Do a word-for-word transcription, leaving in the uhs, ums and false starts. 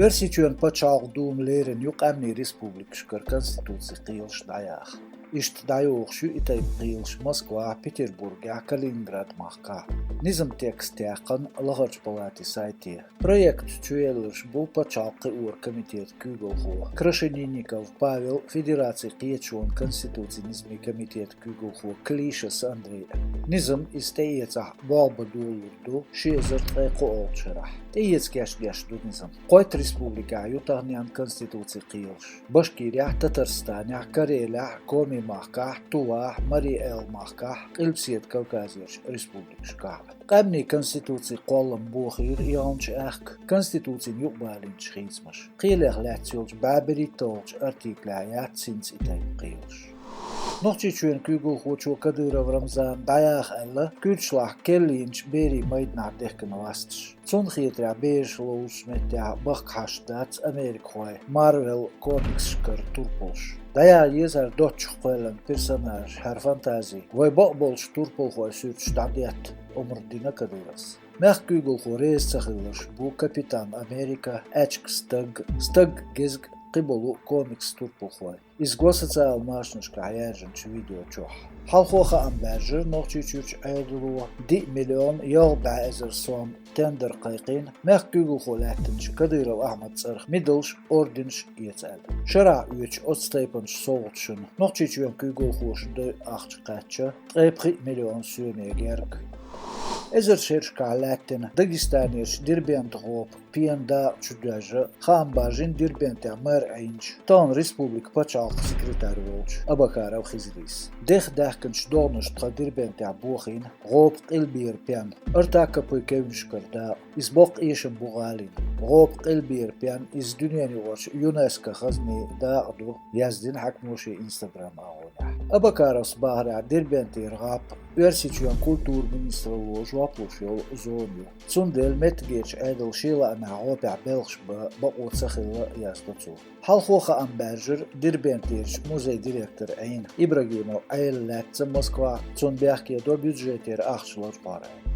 Оьрсийчоьнан пачхьалкхан Дума лерина ю къаьмнийн республикашкара Конституцин кхелаш дӀаяха. Иштта дӀайохуш ю и тайпа кхелаш Москвахь, Петербургехь, Калининград-махкахь. Низам-текст яьккхина лахарчу палатин сайте. Проект чуелларш бу пачхьалкхан кхиоран комитетан куьйгалхо Крашенинников Павел, Федерацин кхеташонан Конституцин низамийн комитетан куьйгалхо Клишас Андрей. Низам, иза тӀеэцахь, болх бан долалур ду ши эзар ткъе кхоалгӀачу шарахь. ТӀеэца гечдеш ду низам. Кхойтта республикехь ю таханенна Конституцин кхелаш: Башкирехь, Татарстанехь, Карелехь, Коми-махкахь, Тувахь, Марий Эл-махкахь, Къилбаседа Кавказерчу республикашкахь. Къаьмнийн Конституцин кхоллам бохийра яханчу аьхка Конституцин юкъабалийначу хийцамаша. Кхелех лаьцна йолчу бӀе берхӀитталгӀачу артиклехь яц хӀинца и тайпа кхелаш. Нохчийчоьнан куьйгалхочо Кадыров Рамзана дӀаяха аьлла, куьрчалахь керлачу берийн майданахь дехкина васташ. Цунна хетарехь, бераш ловзучу меттехь бахка хьашт дац америкахойн Марвел комиксашкара турпалш. ДӀаяха езара доцчух кхоьллина персонажаш, хӀара фантази вайн бакъболчу турпалхойн суьрташ дӀадетта, омра дина Кадыровс. Мехкан куьйгалхо реза ца хилларш бу Капитан Америка, Аьчка Стаг, Стаг Гезг, кхиболу комикс турпалхой. Иза го социалан машанашкахь яьржинчу видео чохь. Хьалхо хаам баьржира Нохчийчуьрчу Ӏедало диъ миллион ялх бӀе эзар сом тендер кхайкхийна мехкан куьйгалхо лаьттинчу Кадыров Ахьмадан цӀарах медалш, орденаш эца аьлла. Шарахь оьцучу оцу тайпанчу совгӀаташна Нохчийчоьнан куьйгалхоша дойу ахча кхаьчна ткъе пхиъ миллион соьме герга. Эзар шерашкахь лаьттина Дагестанерчу Дербент гӀопан пенан дакъа чу доьжна хаам баьржина Дербентехь мэр Ӏийначу, тахана республикан пачхьалкхан секретарь волчу Абакаров Хизрис. Дех даьхкинчу догӀанашна тхан Дербентехь бохийна гӀопан къилбера пен, Артакапы кевнашкара дакъа. Иза боккха эшам бу гӀалина. ГӀопан къилбера пен, иза дуьненаюкъарчу ЮНЕСКО хазни дакъа ду, яздина хьаькамо шен Instagram агӀонехь. Абакаровс бахарехь, Дербентера гӀап Оьрсийчоьнан культуран министралло жоп луш йолу зона ю. Цундела меттигерчу Ӏедалан шен лаамехь гӀопехь белхаш бан бакъо ца хилла, яздо цо. Хьалхо хаам баьржира Дербентерчу музей директор Ӏийна Ибрагимов Ӏела лаьцна Москвахь, цунна бехке до бюджетера ахча лачкъор аьлла.